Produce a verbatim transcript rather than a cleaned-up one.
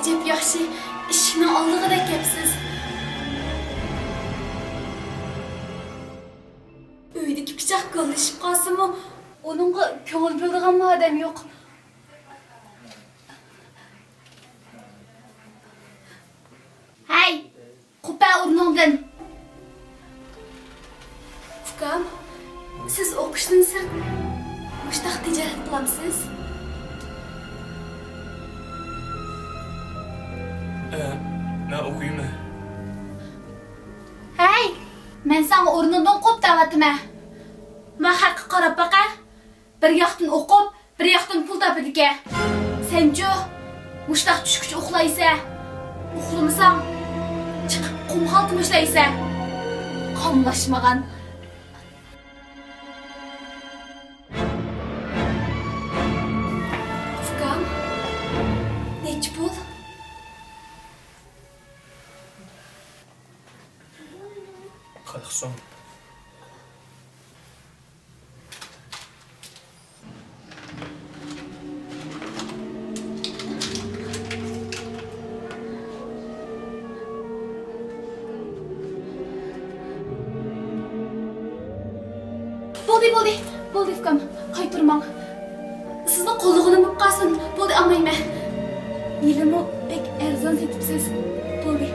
ئەجەب ياخشى، ئىشىكنىڭ ئالدىغىدەك كەپسىز. ئۆيدىكى پىچاق گاللىشىپ قالسىمۇ، ئۇنىڭغا كۆڭۈل بۆلىدىغانمۇ ئادەم يوق. ھەي، قوپە ئورنۇڭدىن! ئۇكام، سىز ئوقۇشتىن سىرت مۇشتاق تىجارەت قىلامسىز؟ ئە، مەن ئوقۇيمەن. ھەي، مەن ساڭا ئورنۇڭدىن قوپ دەۋاتىمەن. ما خەققە قاراپ باقە. بىر ياقتىن ئوقۇپ، بىر ياقتىن پۇل تاپىدىكەن. سەنچۇ؟ مۇشتاق چۈشكىچە ئۇخلايسەن. ئۇخلىمىساڭ، چىقىپ قۇمخالتا مۇشتلايسەن. قاملاشمىغان. ئۇكام، نەچچە پۇل؟ قىرىق سوم. بولدى، بولدى، بولدى، ئۇكام، قايتۇرماڭ. سىزنى قوللىغىنىم بولۇپ قالسۇن. بولدى، ئالمايمەن. ھېلىمۇ بەك ئەرزان سېتىپسىز. بولدى.